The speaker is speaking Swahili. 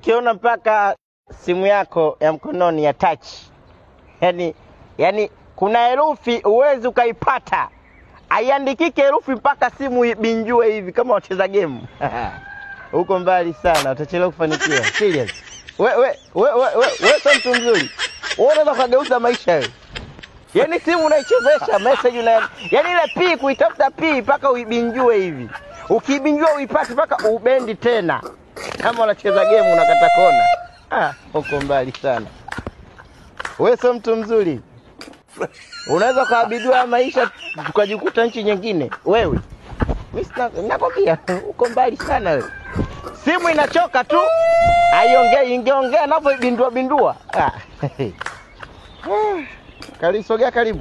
Ukiona mpaka simu yako ya mkononi ya touch, yani kuna herufi huwezi ukaipata, haiandikiki herufi mpaka simu ibinjue hivi kama wacheza game. Uko mbali sana, utachelewa kufanikiwa. Serious. We sio mtu mzuri. Wewe unaweza kugeuza maisha wewe. Yaani simu unaichezesha message una, yaani ile P kuitafuta P mpaka uibinjue hivi. Ukibinjua uipate mpaka ubendi tena. Kama unacheza game unakata kona. Ah, uko mbali sana. Wewe sio mtu mzuri. Unaweza kuabidiwa maisha tukajikuta nchi nyingine. Wewe. Mimi nakwambia uko mbali sana wewe. Simu inachoka tu. Haiongei, ingeongea navyo bindua bindua. Ah. Karibu, sogea karibu.